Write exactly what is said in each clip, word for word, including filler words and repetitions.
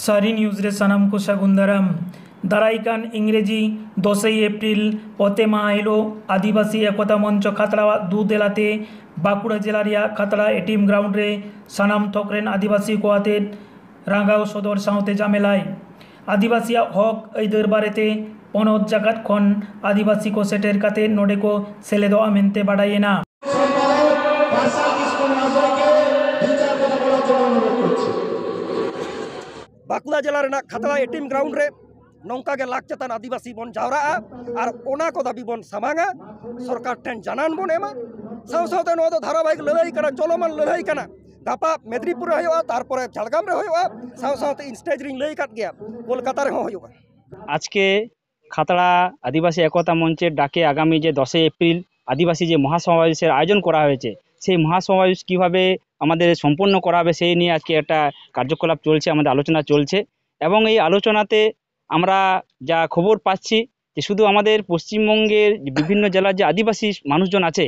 ᱥᱟᱹᱨᱤ ᱱᱤᱭᱩᱡᱽ ᱨᱮ ᱥᱟᱱᱟᱢ ᱠᱚ ᱥᱟᱹᱜᱩᱱ ᱫᱟᱨᱟᱢ᱾ ᱫᱟᱨᱟᱭ ᱠᱟᱱ ᱤᱝᱨᱮᱡᱤ ᱫᱚᱥᱮᱭ ᱮᱯᱨᱤᱞ ᱚᱛᱮ ᱢᱟᱦᱟ ᱦᱤᱞᱳᱜ ᱟᱹᱫᱤᱵᱟᱹᱥᱤ ᱮᱠᱚᱛᱟ ᱢᱚᱧᱪᱚ ᱠᱷᱟᱛᱲᱟᱣᱟᱜ ᱫᱩ ᱫᱮᱞᱟᱛᱮ ᱵᱟᱸᱠᱩᱲᱟ ᱡᱮᱞᱟ ᱨᱮᱭᱟᱜ ᱠᱷᱟᱛᱲᱟ ᱮᱴᱤᱢ ᱜᱨᱟᱣᱩᱱᱰ ᱨᱮ ᱥᱟᱱᱟᱢ ᱛᱷᱚᱠ ᱨᱮᱱ ᱟᱹᱫᱤᱵᱟᱹᱥᱤ ᱠᱚ ᱟᱛᱮ ᱨᱟᱸᱜᱟᱣ ᱥᱚᱫᱚᱨ ᱥᱟᱶᱛᱮ ᱡᱟᱢᱮᱞᱟᱭ᱾ ᱟᱹᱫᱤᱵᱟᱹᱥᱤᱭᱟᱜ ᱦᱚᱠ ᱟᱹᱭᱫᱟᱹᱨ ᱵᱟᱨᱮᱛᱮ ᱯᱚᱱᱚᱛ ᱡᱟᱠᱟᱛ ᱠᱷᱚᱱ ᱟᱹᱫᱤᱵᱟᱹᱥᱤ ᱠᱚ ᱥᱮᱴᱮᱨ ᱠᱟᱛᱮ ᱱᱚᱰᱮ ᱠᱚ ᱥᱮᱞᱮᱫᱚᱜᱼᱟ ᱢᱮᱱᱛᱮ ᱵᱟᱰᱟᱭᱮᱱᱟ᱾ ᱵᱟᱸᱠᱩᱲᱟ ᱡᱮᱞᱟ ᱨᱮᱱᱟᱜ ᱠᱷᱟᱛᱲᱟ ᱮᱴᱤᱢ ᱜᱨᱟᱣᱩᱱᱰ ᱨᱮ ᱱᱚᱝᱠᱟ ᱜᱮ ᱞᱟᱠᱷ ᱪᱮᱛᱟᱱ ᱟᱹᱫᱤᱵᱟᱹᱥᱤ ᱵᱚᱱ ᱡᱟᱣᱨᱟᱜᱼᱟ ᱟᱨ ᱚᱱᱟ ᱠᱚ ᱫᱟᱹᱵᱤ ᱵᱚᱱ ᱥᱟᱢᱟᱝᱟ, ᱥᱚᱨᱠᱟᱨ ᱴᱷᱮᱱ ᱡᱟᱱᱟᱱ ᱵᱚᱱ ᱮᱢᱟ᱾ ᱥᱟᱶ ᱥᱟᱶᱛᱮ ᱱᱚᱣᱟ ᱫᱚ ᱫᱷᱟᱨᱟᱵᱟᱦᱤᱠ ᱞᱟᱹᱲᱦᱟᱹᱭ ᱠᱟᱱᱟ, ᱪᱚᱞᱚᱢᱟᱱ ᱞᱟᱹᱲᱦᱟᱹᱭ ᱠᱟᱱᱟ᱾ ᱜᱟᱯᱟ ᱢᱮᱫᱽᱱᱤᱯᱩᱨ ᱨᱮ ᱦᱩᱭᱩᱜᱼᱟ, ᱛᱟᱨᱯᱚᱨᱮ ᱡᱷᱟᱲᱜᱨᱟᱢ ᱨᱮ ᱦᱩᱭᱩᱜᱼᱟ, ᱥᱟᱶ ᱥᱟᱶᱛᱮ ᱤᱧ ᱥᱴᱮᱡᱽ ᱨᱤᱧ ᱞᱟᱹᱭ ᱟᱠᱟᱫ ᱜᱮᱭᱟ, ᱠᱳᱞᱠᱟᱛᱟ ᱨᱮᱦᱚᱸ ᱦᱩᱭᱩᱜᱼᱟ᱾ ᱟᱡᱠᱮ ᱠᱷᱟᱛᱲᱟ ᱟᱹᱫᱤᱵᱟᱹᱥᱤ ᱮᱠᱚᱛᱟ ᱢᱚᱧᱪᱮᱨ ডাকে আগামী যে দশই এপ্রিল আদিবাসী যে মহাসমাবেশের আয়োজন করা হয়েছে, সেই মহাসমাবেশ কিভাবে আমাদের সম্পন্ন করা হবে, সেই নিয়ে আজকে একটা কার্যকলাপ চলছে, আমাদের আলোচনা চলছে। এবং এই আলোচনাতে আমরা যা খবর পাচ্ছি যে শুধু আমাদের পশ্চিমবঙ্গের বিভিন্ন জেলার যে আদিবাসী মানুষজন আছে,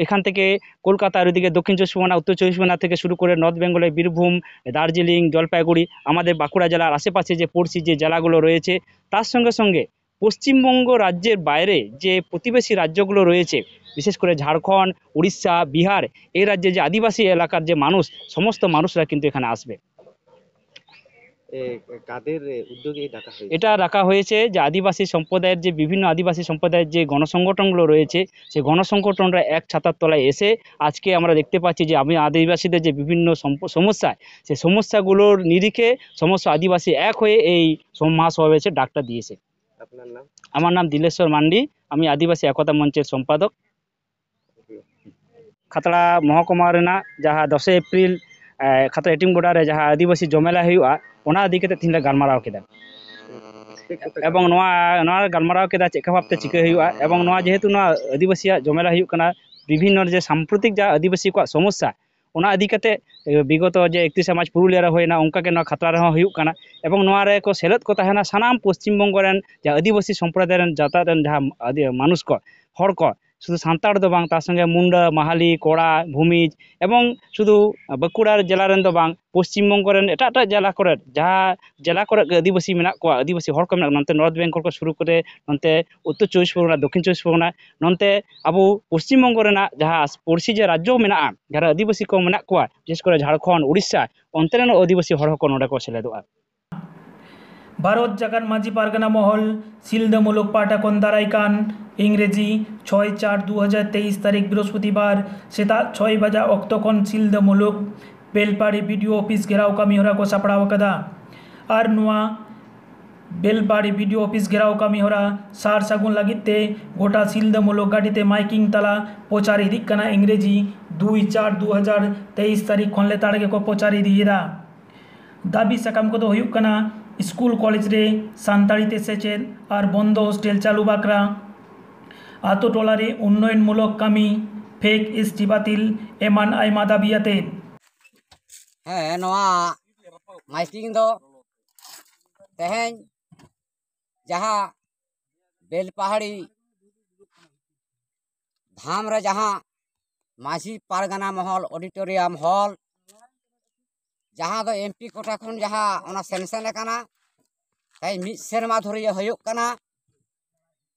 এখান থেকে কলকাতার ওইদিকে দক্ষিণ চব্বিশ পরগনা, উত্তর চব্বিশ পরগনা থেকে শুরু করে নর্থ বেঙ্গলের বীরভূম, দার্জিলিং, জলপাইগুড়ি, আমাদের বাঁকুড়া জেলার আশেপাশে যে পড়শি যে জেলাগুলো রয়েছে, তার সঙ্গে সঙ্গে পশ্চিমবঙ্গ রাজ্যের বাইরে যে প্রতিবেশী রাজ্যগুলো রয়েছে, বিশেষ করে ঝাড়খণ্ড, উড়িষ্যা, বিহার, এই রাজ্যে যে আদিবাসী এলাকার যে মানুষ, সমস্ত মানুষরা কিন্তু এখানে আসবে। এ, কাদের, এ, উদ্যোগে ডাকা হয়েছে? এটা ডাকা হয়েছে যে আদিবাসী সম্প্রদায়ের যে বিভিন্ন আদিবাসী সম্প্রদায়ের যে গণসংগঠনগুলো রয়েছে, সেই গণসংগঠনরা এক ছাতার তলায় এসে আজকে আমরা দেখতে পাচ্ছি যে আমি আদিবাসীদের যে বিভিন্ন সম্প-, সমস্যা, সেই সমস্যাগুলোর নিরিখে সমস্ত আদিবাসী এক হয়ে এই সম-, মহাসমাবেশের ডাকটা দিয়েছে। আপনার নাম? আমার নাম দিলেশ্বর মান্ডি, আমি আদিবাসী একতা মঞ্চের সম্পাদক। ᱠᱷᱟᱛᱲᱟ ᱢᱚᱦᱚᱠᱩᱢᱟ ᱨᱮᱱᱟᱜ ᱡᱟᱦᱟᱸ ᱫᱚᱥᱮᱭ ᱮᱯᱨᱤᱞ, ᱮ, ᱠᱷᱟᱛᱲᱟ ᱮᱴᱤᱢ ᱜᱚᱰᱟ ᱨᱮ ᱡᱟᱦᱟᱸ ᱟᱹᱫᱤᱵᱟᱹᱥᱤ ᱡᱚᱢᱮᱞᱟ ᱦᱩᱭᱩᱜᱼᱟ, ᱚᱱᱟ ᱤᱫᱤ ᱠᱟᱛᱮ ᱛᱮᱦᱮᱧ ᱞᱮ ᱜᱟᱞᱢᱟᱨᱟᱣ ᱠᱮᱫᱟ᱾ ᱮᱵᱚᱝ ᱱᱚᱣᱟ, ᱱᱚᱣᱟ ᱞᱮ ᱜᱟᱞᱢᱟᱨᱟᱣ ᱠᱮᱫᱟ ᱪᱮᱫ ᱠᱟ ᱵᱷᱟᱵᱛᱮ ᱪᱤᱠᱟᱹ ᱦᱩᱭᱩᱜᱼᱟ, ᱮᱵᱚᱝ ᱱᱚᱣᱟ ᱡᱮᱦᱮᱛᱩ ᱱᱚᱣᱟ ᱟᱹᱫᱤᱵᱟᱹᱥᱤᱭᱟᱜ ᱡᱚᱢᱮᱞᱟ ᱦᱩᱭᱩᱜ ᱠᱟᱱᱟ, ᱵᱤᱵᱷᱤᱱᱱᱚ ᱡᱮ ᱥᱟᱢᱯᱨᱚᱛᱤᱠ ᱡᱟᱦᱟᱸ ᱟᱹᱫᱤᱵᱟᱹᱥᱤ ᱠᱚᱣᱟᱜ ᱥᱚᱢᱚᱥᱥᱟ, ᱚᱱᱟ ᱤᱫᱤ ᱠᱟᱛᱮ, ᱮ, ᱵᱤᱜᱚᱛᱚ ᱡᱮ ᱮᱠᱛᱨᱤᱥᱮ ᱢᱟᱨᱪ ᱯᱩᱨᱩᱞᱤᱭᱟ ᱨᱮ ᱦᱩᱭᱱᱟ, ᱚᱱᱠᱟ ᱜᱮ ᱱᱚᱣᱟ ᱠᱷᱟᱛᱲᱟ ᱨᱮᱦᱚᱸ ᱦᱩᱭᱩᱜ ᱠᱟᱱᱟ᱾ ᱮᱵᱚᱝ ᱱᱚᱣᱟ ᱨᱮ ᱠᱚ ᱥᱮᱞᱮᱫ ᱠᱚ ᱛᱟᱦᱮᱱᱟ ᱥᱟᱱᱟᱢ ᱯᱚᱥᱪᱤᱢ ᱵᱚᱝᱜᱚ ᱨᱮᱱ ᱡᱟᱦᱟᱸ ᱟᱹᱫᱤᱵᱟᱹᱥᱤ ᱥᱚᱢᱯᱨᱚᱫᱟᱭ ᱨᱮᱱ ᱡᱟᱛᱟᱜ ᱨᱮᱱ ᱡᱟᱦᱟᱸ ᱟᱹᱫᱤ-, ᱢᱟᱱᱩᱥ ᱠᱚ, ᱦᱚᱲ ᱠᱚ, ᱥᱩᱫᱷᱩ ᱥᱟᱱᱛᱟᱲ ᱫᱚ ᱵᱟᱝ, ᱛᱟᱨ ᱥᱚᱸᱜᱮ ᱢᱩᱱᱰᱟ, ᱢᱟᱦᱟᱞᱤ, ᱠᱚᱲᱟ, ᱵᱷᱩᱢᱤᱡᱽ ᱮᱵᱚᱝ ᱥᱩᱫᱷᱩ ᱵᱟᱸᱠᱩᱲᱟ ᱡᱮᱞᱟ ᱨᱮᱱ ᱫᱚ ᱵᱟᱝ, ᱯᱚᱥᱪᱤᱢ ᱵᱚᱝᱜᱚ ᱨᱮᱱ ᱮᱴᱟᱜ ᱮᱴᱟᱜ ᱡᱮᱞᱟ ᱠᱚᱨᱮ ᱡᱟᱦᱟᱸ ᱡᱮᱞᱟ ᱠᱚᱨᱮ ᱜᱮ ᱟᱹᱫᱤᱵᱟᱹᱥᱤ ᱢᱮᱱᱟᱜ ᱠᱚᱣᱟ, ᱟᱹᱫᱤᱵᱟᱹᱥᱤ ᱦᱚᱲ ᱠᱚ ᱢᱮᱱᱟᱜ ᱠᱚᱣᱟ, ᱱᱚᱱᱛᱮ ᱱᱚᱨᱛᱷ ᱵᱮᱝᱜᱚᱞ ᱠᱷᱚᱱ ᱥᱩᱨᱩ ᱠᱟᱛᱮ ᱱᱚᱱᱛᱮ ᱩᱛᱛᱚᱨ ᱪᱚᱵᱵᱤᱥ ᱯᱚᱨᱜᱚᱱᱟ, ᱫᱚᱠᱠᱷᱤᱱ ᱪᱚᱵᱵᱤᱥ ᱯᱚᱨᱜᱚᱱᱟ, ᱱᱚᱱᱛᱮ ᱟᱵᱚ ᱯᱚᱥᱪᱤᱢ ᱵᱚᱝᱜᱚ ᱨᱮᱱᱟᱜ ᱡᱟᱦᱟᱸ ᱯᱩᱲᱥᱤ ᱡᱮ ᱨᱟᱡᱽᱡᱚ ᱢᱮᱱᱟᱜᱼᱟ, ᱡᱟᱦᱟᱸ ᱨᱮ ᱟᱹᱫᱤᱵᱟᱹᱥᱤ ᱠᱚ ᱢᱮᱱᱟᱜ ᱠᱚᱣᱟ, ᱵᱤᱥᱮᱥ ᱠᱚᱨᱮ ᱡᱷᱟᱲᱠᱷᱚᱸᱰ, ᱩᱲᱤᱥᱥᱟ, ᱚᱱᱛᱮ ᱨᱮᱱ ᱟᱹᱫᱤᱵᱟᱹᱥᱤ ᱦᱚᱲ ᱦᱚᱸᱠᱚ ᱱᱚᱰᱮ ᱠᱚ ᱥᱮᱞᱮᱫᱚᱜᱼᱟ᱾ ᱵᱷᱟᱨᱚᱛ ᱡᱟᱠᱟᱛ ᱢᱟᱹᱡᱷᱤ ᱯᱟᱨᱜᱟᱱᱟ ᱢᱚᱦᱚᱞ ᱥᱤᱞᱫᱟᱹ ᱢᱩᱞᱩᱠ ᱯᱟᱦᱴᱟ ᱠᱷᱚᱱ ᱫᱟᱨᱟᱭ ᱠᱟᱱ ᱤᱝᱨᱮᱡᱤ ᱪᱷᱚᱭ ᱪᱟᱨ ᱫᱩ ᱦᱟᱡᱟᱨ ᱛᱮᱭᱤᱥ ᱛᱟᱹᱨᱤᱠᱷ ᱵᱨᱤᱦᱚᱥᱯᱚᱛᱤᱵᱟᱨ ᱥᱮᱛᱟᱜ ᱪᱷᱚᱭ ᱵᱟᱡᱟ ᱚᱠᱛᱚ ᱠᱷᱚᱱ ᱥᱤᱞᱫᱟᱹ ᱢᱩᱞᱩᱠ Belpahari B D O office ᱜᱷᱮᱨᱟᱣ ᱠᱟᱹᱢᱤ ᱦᱚᱨᱟ ᱠᱚ ᱥᱟᱯᱲᱟᱣ ᱟᱠᱟᱫᱟ᱾ ᱟᱨ ᱱᱚᱣᱟ Belpahari B D O office ᱜᱷᱮᱨᱟᱣ ᱠᱟᱹᱢᱤ ᱦᱚᱨᱟ ᱥᱟᱨ ᱥᱟᱹᱜᱩᱱ ᱞᱟᱹᱜᱤᱫ ᱛᱮ ᱜᱚᱴᱟ ᱥᱤᱞᱫᱟᱹ ᱢᱩᱞᱩᱠ ᱜᱟᱹᱰᱤ ᱛᱮ ᱢᱟᱭᱠᱤᱝ ᱛᱟᱞᱟ ᱯᱨᱚᱪᱟᱨ ᱤᱫᱤᱜ ᱠᱟᱱᱟ᱾ ᱤᱝᱨᱮᱡᱤ ᱫᱩᱭ ᱪᱟᱨ ᱫᱩ ᱦᱟᱡᱟᱨ ᱛᱮᱭᱤᱥ ᱛᱟᱹᱨᱤᱠᱷ ᱠᱷᱚᱱ ᱞᱮᱛᱟᱲ ᱜᱮᱠᱚ ᱯᱨᱚᱪᱟᱨ ᱤᱫᱤᱭᱮᱫᱟ᱾ ᱫᱟᱹᱵᱤ ᱥᱟᱠᱟᱢ ᱠᱚᱫᱚ ᱦᱩᱭᱩᱜ ᱠᱟᱱᱟ ᱥᱠᱩᱞ ᱠᱚᱞᱮᱡᱽ ᱨᱮ ᱥᱟᱱᱛᱟᱲᱤ ᱛᱮ ᱥᱮᱪᱮᱫ ᱟᱨ ᱵᱚᱱᱫᱚ ᱦᱳᱥᱴᱮᱞ ᱪᱟᱹᱞᱩ ᱵᱟᱠᱷᱨᱟ, ᱟᱛᱳ ᱴᱚᱞᱟ ᱨᱮ ᱩᱱᱱᱚᱭᱚᱱ ᱢᱩᱞᱚᱠ ᱠᱟᱹᱢᱤ, ᱯᱷᱮᱠ ᱮᱥ ᱴᱤ ᱵᱟᱹᱛᱤᱞ, ᱮᱢᱟᱱ ᱟᱭᱢᱟ ᱫᱟᱹᱵᱤ ᱟᱛᱮ᱾ ᱦᱮᱸ, ᱱᱚᱣᱟ ᱢᱟᱭᱠᱤᱝ ᱫᱚ ᱛᱮᱦᱮᱧ ᱡᱟᱦᱟᱸ ᱵᱮᱞᱯᱟᱦᱟᱲᱤ ᱫᱷᱟᱢ ᱨᱮ ᱡᱟᱦᱟᱸ ᱢᱟᱹᱡᱷᱤ ᱯᱟᱨᱜᱟᱱᱟ ᱢᱚᱦᱚᱞ ᱚᱰᱤᱴᱳᱨᱤᱭᱟᱢ ᱦᱚᱞ, ᱡᱟᱦᱟᱸ ᱫᱚ ᱮᱢ ᱯᱤ ᱠᱚᱴᱷᱟ ᱠᱷᱚᱱ ᱡᱟᱦᱟᱸ ᱚᱱᱟ ᱥᱮᱱᱥᱮᱱ ᱟᱠᱟᱱᱟ, ᱛᱮᱦᱮᱧ ᱢᱤᱫ ᱥᱮᱨᱢᱟ ᱫᱷᱩᱨᱤᱭᱟᱹ ᱦᱩᱭᱩᱜ ᱠᱟᱱᱟ᱾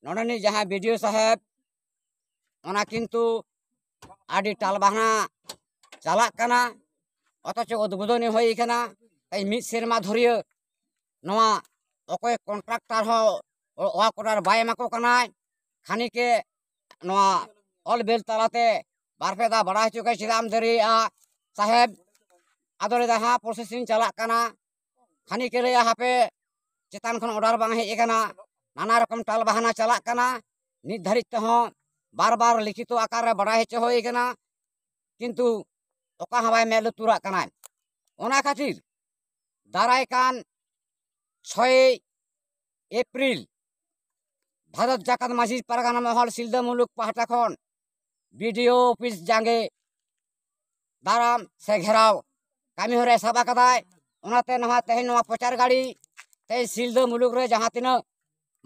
ᱱᱚᱰᱮᱱᱤᱡ ᱡᱟᱦᱟᱸᱭ ᱵᱤ ᱰᱤ ᱳ ᱥᱟᱦᱮᱵᱽ, ᱚᱱᱟ ᱠᱤᱱᱛᱩ ᱟᱹᱰᱤ ᱴᱟᱞᱵᱟᱦᱱᱟ ᱪᱟᱞᱟᱜ ᱠᱟᱱᱟ, ᱚᱛᱷᱚᱪᱚ ᱩᱫᱵᱳᱫᱚᱱᱤ ᱦᱩᱭ ᱠᱟᱱᱟ᱾ ᱛᱮᱦᱮᱧ ᱢᱤᱫ ᱥᱮᱨᱢᱟ ᱫᱷᱩᱨᱤᱭᱟᱹ ᱱᱚᱣᱟ ᱚᱠᱚᱭ ᱠᱚᱱᱴᱨᱟᱠᱴᱟᱨ ᱦᱚᱸ ᱚᱣᱟᱨᱠ ᱚᱰᱟᱨ ᱵᱟᱭ ᱮᱢᱟ ᱠᱚ ᱠᱟᱱᱟᱭ᱾ ᱠᱷᱟᱱᱤᱠᱮ ᱱᱚᱣᱟ ᱚᱞ ᱵᱮᱞ ᱛᱟᱞᱟᱛᱮ ᱵᱟᱨ ᱯᱮ ᱫᱷᱟᱣ ᱵᱟᱲᱟᱭ ᱦᱚᱪᱚ ᱠᱟᱭ ᱪᱮᱫᱟᱜ ᱮᱢ ᱫᱮᱨᱤᱭᱮᱜᱼᱟ ᱥᱟᱦᱮᱵᱽ? ᱟᱫᱚ ᱞᱟᱹᱭᱫᱟ, ᱦᱮᱸ, ᱯᱨᱚᱥᱮᱥᱤᱝ ᱪᱟᱞᱟᱜ ᱠᱟᱱᱟ᱾ ᱠᱷᱟᱱᱤᱠᱮ ᱞᱟᱹᱭᱟ, ᱦᱟᱯᱮ, ᱪᱮᱛᱟᱱ ᱠᱷᱚᱱ ᱚᱰᱟᱨ ᱵᱟᱝ ᱦᱮᱡ ᱟᱠᱟᱱᱟ, ᱱᱟᱱᱟ ᱨᱚᱠᱚᱢ ᱴᱟᱞ ᱵᱟᱦᱟᱱᱟ ᱪᱟᱞᱟᱜ ᱠᱟᱱᱟ᱾ ᱱᱤᱛ ᱫᱷᱟᱹᱨᱤᱡ ᱛᱮᱦᱚᱸ ᱵᱟᱨ ᱵᱟᱨ ᱞᱤᱠᱷᱤᱛᱚ ᱟᱠᱟᱨ ᱨᱮ ᱵᱟᱲᱟᱭ ᱦᱚᱪᱚ ᱦᱩᱭ ᱟᱠᱟᱱᱟ, ᱠᱤᱱᱛᱩ ᱚᱠᱟ ᱦᱚᱸ ᱵᱟᱭ ᱢᱮᱫ ᱞᱩᱛᱩᱨᱟᱜ ᱠᱟᱱᱟᱭ᱾ ᱚᱱᱟ ᱠᱷᱟᱹᱛᱤᱨ ᱫᱟᱨᱟᱭ ᱠᱟᱱ ᱪᱷᱚᱭ ᱮᱯᱨᱤᱞ ᱵᱷᱟᱨᱚᱛ ᱡᱟᱠᱟᱛ ᱢᱟᱹᱡᱷᱤ ᱯᱟᱨᱜᱟᱱᱟ ᱢᱚᱦᱚᱞ ᱥᱤᱞᱫᱟᱹ ᱢᱩᱞᱩᱠ ᱯᱟᱦᱴᱟ ᱠᱷᱚᱱ ᱵᱤ ᱰᱤ ᱳ ᱚᱯᱷᱤᱥ ᱡᱟᱸᱜᱮ ᱫᱟᱨᱟᱢ ᱥᱮ ᱜᱷᱮᱨᱟᱣ ᱠᱟᱹᱢᱤ ᱦᱚᱨᱟᱭ ᱥᱟᱵ ᱟᱠᱟᱫᱟᱭ᱾ ᱚᱱᱟᱛᱮ ᱱᱚᱣᱟ ᱛᱮᱦᱮᱧ ᱱᱚᱣᱟ ᱯᱨᱚᱪᱟᱨ ᱜᱟᱹᱲᱤ ᱛᱮᱦᱮᱧ ᱥᱤᱞᱫᱟᱹ ᱢᱩᱞᱩᱠ ᱨᱮ ᱡᱟᱦᱟᱸ ᱛᱤᱱᱟᱹᱜ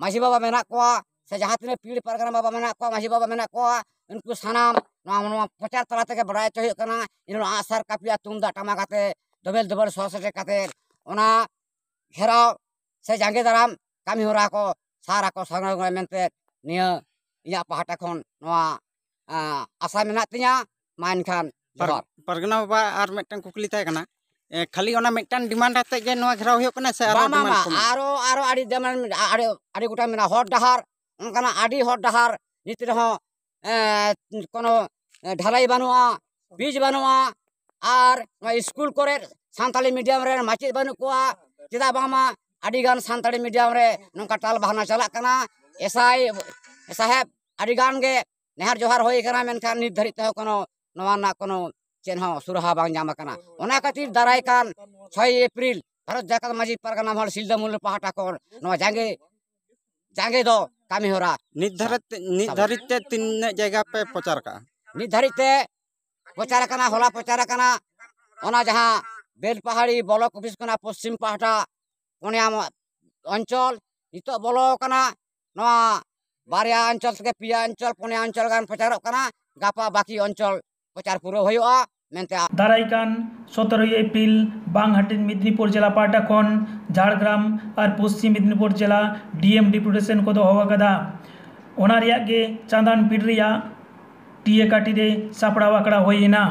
ᱢᱟᱹᱡᱷᱤ ᱵᱟᱵᱟ ᱢᱮᱱᱟᱜ ᱠᱚᱣᱟ, ᱥᱮ ᱡᱟᱦᱟᱸ ᱛᱤᱱᱟᱹᱜ ᱯᱤᱲ ᱯᱟᱨᱜᱟᱱᱟ ᱵᱟᱵᱟ ᱢᱮᱱᱟᱜ ᱠᱚᱣᱟ, ᱢᱟᱹᱡᱷᱤ ᱵᱟᱵᱟ ᱢᱮᱱᱟᱜ ᱠᱚᱣᱟ, ᱩᱱᱠᱩ ᱥᱟᱱᱟᱢ ᱱᱚᱣᱟ, ᱱᱚᱣᱟ ᱯᱨᱚᱪᱟᱨ ᱛᱟᱞᱟ ᱛᱮᱜᱮ ᱵᱟᱲᱟᱭ ᱦᱚᱪᱚ ᱦᱩᱭᱩᱜ ᱠᱟᱱᱟ᱾ ᱮᱱᱦᱤᱞᱳᱜ ᱟᱸᱜᱼᱥᱟᱨ ᱠᱟᱹᱯᱤ ᱟᱨ ᱛᱩᱢᱫᱟᱜ ᱴᱟᱢᱟᱠ ᱟᱛᱮ ᱰᱚᱵᱮᱞ ᱰᱚᱵᱮᱞ ᱥᱚᱦᱚᱨ ᱥᱮᱴᱮᱨ ᱠᱟᱛᱮ ᱚᱱᱟ ᱜᱷᱮᱨᱟᱣ ᱥᱮ ᱡᱟᱸᱜᱮ ᱫᱟᱨᱟᱢ ᱠᱟᱹᱢᱤ ᱦᱚᱨᱟ ᱠᱚ ᱥᱟᱨ ᱟᱠᱚ ᱥᱟᱨ ᱟᱠᱚ ᱢᱮᱱᱛᱮ ᱱᱤᱭᱟᱹ ᱤᱧᱟᱹᱜ ᱯᱟᱦᱴᱟ ᱠᱷᱚᱱ ᱱᱚᱣᱟ, ᱟᱸ, ᱟᱥᱟ ᱢᱮᱱᱟᱜ ᱛᱤᱧᱟᱹ᱾ ᱢᱟ ᱮᱱᱠᱷᱟᱱ ᱯᱟᱨ-, ᱡᱚᱦᱟᱨ᱾ ᱯᱟᱨᱜᱟᱱᱟ ᱵᱟᱵᱟ, ᱟᱨ ᱢᱤᱫᱴᱟᱝ ᱠᱩᱠᱞᱤ ᱛᱟᱦᱮᱸ ᱠᱟᱱᱟ, ᱮ, ᱠᱷᱟᱹᱞᱤ ᱚᱱᱟ ᱢᱤᱫᱴᱟᱝ ᱰᱤᱢᱟᱱᱰ ᱟᱛᱮᱫ ᱜᱮ ᱱᱚᱣᱟ ᱜᱷᱮᱨᱟᱣ ᱦᱩᱭᱩᱜ ᱠᱟᱱᱟ ᱥᱮ ᱟᱨᱚ ᱵᱟᱝ, ᱵᱟᱝ, ᱰᱤᱢᱟᱱᱰ ᱵᱟᱝ, ᱠᱚ ᱢᱮᱱᱟᱜᱼᱟ? ᱟᱨᱚ, ᱟᱨᱚ ᱟᱹᱰᱤ ᱰᱤᱢᱟᱱᱰ ᱢᱮᱱᱟᱜᱼᱟ, ᱟᱹᱰᱤ, ᱟᱹᱰᱤ ᱜᱚᱴᱟᱝ ᱢᱮᱱᱟᱜᱼᱟ᱾ ᱦᱚᱨ ᱰᱟᱦᱟᱨ, ᱚᱱᱠᱟᱱᱟᱜ ᱟᱹᱰᱤ ᱦᱚᱨ ᱰᱟᱦᱟᱨ ᱱᱤᱛ ᱨᱮᱦᱚᱸ, ᱮ, ᱠᱳᱱᱳ, ᱮ, ᱰᱷᱟᱞᱟᱭ ᱵᱟᱹᱱᱩᱜᱼᱟ, ᱯᱤᱪ ᱵᱟᱹᱱᱩᱜᱼᱟ, ᱟᱨ ᱱᱚᱣᱟ ᱥᱠᱩᱞ ᱠᱚᱨᱮ ᱥᱟᱱᱛᱟᱲᱤ ᱢᱤᱰᱤᱭᱟᱢ ᱨᱮᱱ ᱢᱟᱪᱮᱫ ᱵᱟᱹᱱᱩᱜ ᱠᱚᱣᱟ᱾ ᱪᱮᱫᱟᱜ ᱵᱟᱝᱢᱟ ᱟᱹᱰᱤᱜᱟᱱ ᱥᱟᱱᱛᱟᱲᱤ ᱢᱤᱰᱤᱭᱟᱢ ᱨᱮ ᱱᱚᱝᱠᱟ ᱴᱟᱞ ᱵᱟᱦᱟᱱᱟ ᱪᱟᱞᱟᱜ ᱠᱟᱱᱟ᱾ ᱮᱥᱟᱭ ᱥᱟᱦᱮᱵᱽ ᱟᱹᱰᱤᱜᱟᱱ ᱜᱮ ᱱᱮᱦᱚᱨ ᱡᱚᱦᱟᱨ ᱦᱩᱭ ᱠᱟᱱᱟ, ᱢᱮᱱᱠᱷᱟᱱ ᱱᱤᱛ ᱫᱷᱟᱹᱨᱤᱡ ᱛᱮᱦᱚᱸ ᱠᱳᱱᱳ ᱱᱚᱣᱟ ᱨᱮᱱᱟᱜ ᱠᱳᱱᱳ ᱪᱮᱫ ᱦᱚᱸ ᱥᱩᱨᱟᱦᱟ ᱵᱟᱝ ᱧᱟᱢ ᱟᱠᱟᱱᱟ᱾ ᱚᱱᱟ ᱠᱷᱟᱹᱛᱤᱨ ᱫᱟᱨᱟᱭ ᱠᱟᱱ ᱪᱷᱚᱭ ᱮᱯᱨᱤᱞ ᱵᱷᱟᱨᱚᱛ ᱡᱟᱠᱟᱛ ᱢᱟᱹᱡᱷᱤ ᱯᱟᱨᱜᱟᱱᱟ ᱢᱚᱦᱚᱞ ᱥᱤᱞᱫᱟᱹ ᱢᱩᱞ ᱯᱟᱦᱴᱟ ᱠᱷᱚᱱ ᱱᱚᱣᱟ ᱡᱟᱸᱜᱮ, ᱡᱟᱸᱜᱮ ᱫᱚ ᱠᱟᱹᱢᱤ ᱦᱚᱨᱟ ᱱᱤᱛ ᱫᱷᱟᱹᱨᱤᱡ ᱛᱮ, ᱱᱤᱛ ᱥᱟᱵ ᱫᱷᱟᱹᱨᱤᱡ ᱛᱮ ᱛᱤᱱᱟᱹᱜ ᱡᱟᱭᱜᱟ ᱯᱮ ᱯᱨᱚᱪᱟᱨ ᱠᱟᱜᱼᱟ? ᱱᱤᱛ ᱫᱷᱟᱹᱨᱤᱡ ᱛᱮ ᱯᱨᱚᱪᱟᱨ ᱟᱠᱟᱱᱟ, ᱦᱚᱞᱟ ᱯᱨᱚᱪᱟᱨ ᱟᱠᱟᱱᱟ, ᱚᱱᱟ ᱡᱟᱦᱟᱸ ᱵᱮᱞᱯᱟᱦᱟᱲᱤ ᱵᱞᱚᱠ ᱚᱯᱷᱤᱥ ᱠᱷᱚᱱᱟᱜ ᱯᱚᱥᱪᱤᱢ ᱯᱟᱦᱴᱟ ᱯᱩᱱᱭᱟ ᱚᱧᱪᱚᱞ ᱱᱤᱛᱚᱜ ᱵᱚᱞᱚ ᱟᱠᱟᱱᱟ᱾ ᱱᱚᱣᱟ ᱵᱟᱨᱭᱟ ᱚᱧᱪᱚᱞ ᱛᱷᱮᱠᱮ ᱯᱮᱭᱟ ᱚᱧᱪᱚᱞ, ᱯᱩᱱᱭᱟ ᱚᱧᱪᱚᱞ ᱜᱟᱱ ᱯᱨᱚᱪᱟᱨᱚᱜ ᱠᱟᱱᱟ᱾ ᱜᱟᱯᱟ ᱵᱟᱹᱠᱤ ᱚᱧᱪᱚᱞ ᱯᱨᱚᱪᱟᱨ ᱯᱩᱨᱟᱹᱣ ᱦᱩᱭᱩᱜᱼᱟ ᱢᱮᱱᱛᱮ᱾ ᱫᱟᱨᱟᱭ ᱠᱟᱱ ᱥᱚᱛᱨᱚᱭ ᱮᱯᱨᱤᱞ ᱵᱟᱝ ᱦᱟᱹᱴᱤᱧ ᱢᱮᱫᱽᱱᱤᱯᱩᱨ ᱡᱮᱞᱟ ᱯᱟᱦᱴᱟ ᱠᱷᱚᱱ ᱡᱷᱟᱲᱜᱨᱟᱢ ᱟᱨ ᱯᱚᱥᱪᱤᱢ ᱢᱮᱫᱽᱱᱤᱯᱩᱨ ᱡᱮᱞᱟ ᱰᱤ ᱮᱢ ᱰᱮᱯᱩᱴᱮᱥᱚᱱ ᱠᱚ ᱫᱚᱦᱚ ᱟᱠᱟᱫᱟ᱾ ᱚᱱᱟ ᱨᱮᱭᱟᱜ ᱜᱮ ᱪᱟᱸᱫᱟᱱ ᱯᱤᱲ ᱨᱮᱭᱟᱜ ᱴᱤ ᱮ ᱠᱟᱹᱴᱤ ᱨᱮ ᱥᱟᱯᱲᱟᱣ ᱟᱠᱷᱲᱟ ᱦᱩᱭ ᱮᱱᱟ᱾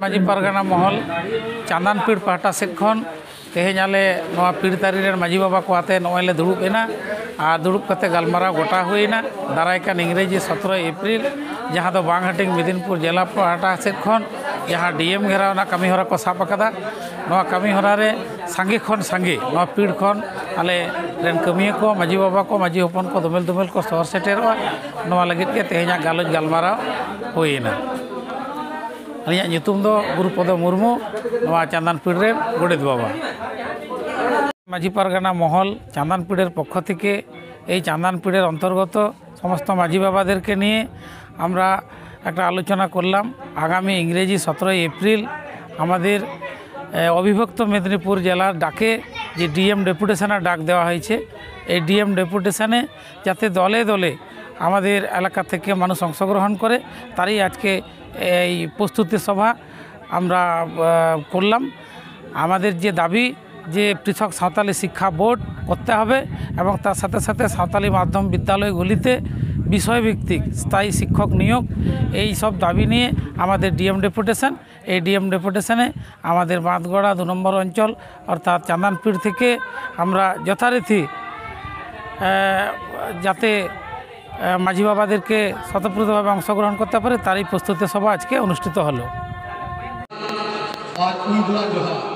ᱢᱟᱹᱡᱷᱤ ᱯᱟᱨᱜᱟᱱᱟ ᱢᱚᱦᱚᱞ ᱪᱟᱸᱫᱟᱱ ᱯᱤᱲ ᱯᱟᱦᱴᱟ ᱥᱮᱫ ᱠᱷᱚᱱ ᱛᱮᱦᱮᱧ ᱟᱞᱮ ᱱᱚᱣᱟ ᱯᱤᱲ ᱛᱟᱹᱨᱤ ᱨᱮᱱ ᱢᱟᱹᱡᱷᱤ ᱵᱟᱵᱟ ᱠᱚ ᱟᱛᱮ ᱱᱚᱜᱼᱚᱭ ᱞᱮ ᱫᱩᱲᱩᱵ ᱮᱱᱟ ᱟᱨ ᱫᱩᱲᱩᱵ ᱠᱟᱛᱮ ᱜᱟᱞᱢᱟᱨᱟᱣ ᱜᱚᱴᱟ ᱦᱩᱭ ᱮᱱᱟ᱾ ᱫᱟᱨᱟᱭ ᱠᱟᱱ ᱤᱝᱨᱮᱡᱤ ᱥᱚᱛᱨᱚᱭ ᱮᱯᱨᱤᱞ, ᱡᱟᱦᱟᱸ ᱫᱚ ᱵᱟᱝ ᱦᱟᱹᱴᱤᱧ ᱢᱮᱫᱤᱱᱯᱩᱨ ᱡᱮᱞᱟ ᱯᱟᱦᱴᱟ ᱥᱮᱫ ᱠᱷᱚᱱ ᱡᱟᱦᱟᱸ ᱰᱤ ᱮᱢ ᱜᱷᱮᱨᱟᱣ ᱨᱮᱱᱟᱜ ᱠᱟᱹᱢᱤ ᱦᱚᱨᱟ ᱠᱚ ᱥᱟᱵ ᱟᱠᱟᱫᱟ, ᱱᱚᱣᱟ ᱠᱟᱹᱢᱤ ᱦᱚᱨᱟ ᱨᱮ ᱥᱟᱸᱜᱮ ᱠᱷᱚᱱ ᱥᱟᱸᱜᱮ ᱱᱚᱣᱟ ᱯᱤᱲ ᱠᱷᱚᱱ ᱟᱞᱮ ᱨᱮᱱ ᱠᱟᱹᱢᱤᱭᱟᱹ ᱠᱚ, ᱢᱟᱹᱡᱷᱤ ᱵᱟᱵᱟ ᱠᱚ, ᱢᱟᱹᱡᱷᱤ ᱦᱚᱯᱚᱱ ᱠᱚ, ᱫᱚᱢᱮᱞ ᱫᱚᱢᱮᱞ ᱠᱚ ᱥᱚᱦᱚᱨ ᱥᱮᱴᱮᱨᱚᱜᱼᱟ, ᱱᱚᱣᱟ ᱞᱟᱹᱜᱤᱫ ᱜᱮ ᱛᱮᱦᱮᱧᱟᱜ ᱜᱟᱞᱚᱪ ᱜᱟᱞᱢᱟᱨᱟᱣ ᱦᱩᱭ ᱮᱱᱟ᱾ ᱟᱹᱞᱤᱧᱟᱜ ᱧᱩᱛᱩᱢ ᱫᱚ ᱜᱩᱨᱩᱯᱚᱫᱚ ᱢᱩᱨᱢᱩ, ᱱᱚᱣᱟ ᱪᱟᱸᱫᱟᱱ ᱯᱤᱲ ᱨᱮᱱ ᱜᱚᱰᱮᱛ ᱵᱟᱵᱟ᱾ মাঝি পারগানা মহল চান্দানপিড়ের পক্ষ থেকে এই চান্দানপিড়ের অন্তর্গত সমস্ত মাঝি বাবাদেরকে নিয়ে আমরা একটা আলোচনা করলাম। আগামী ইংরেজি সতেরোই এপ্রিল আমাদের, এ, অবিভক্ত মেদিনীপুর জেলার ডাকে যে ডিএম ডেপুটেশনের ডাক দেওয়া হয়েছে, এই ডিএম ডেপুটেশনে যাতে দলে দলে আমাদের এলাকা থেকে মানুষ অংশগ্রহণ করে, তারই আজকে এই প্রস্তুতি সভা আমরা আহ, করলাম। আমাদের যে দাবি যে পৃথক সাঁওতালি শিক্ষা বোর্ড করতে হবে এবং তার সাথে সাথে সাঁওতালি মাধ্যম বিদ্যালয়গুলিতে বিষয়ভিত্তিক স্থায়ী শিক্ষক নিয়োগ, এই সব দাবি নিয়ে আমাদের ডিএম ডেপুটেশন। এই ডিএম ডেপুটেশনে আমাদের বাঁধগড়া দু নম্বর অঞ্চল অর্থাৎ চাঁদানপিড় থেকে আমরা যথারীতি আহ, যাতে আহ, মাঝি বাবাদেরকে স্বতঃপ্রতভাবে অংশগ্রহণ করতে পারে, তারই প্রস্তুতি সভা আজকে অনুষ্ঠিত হলো। आज उंगला जोहार।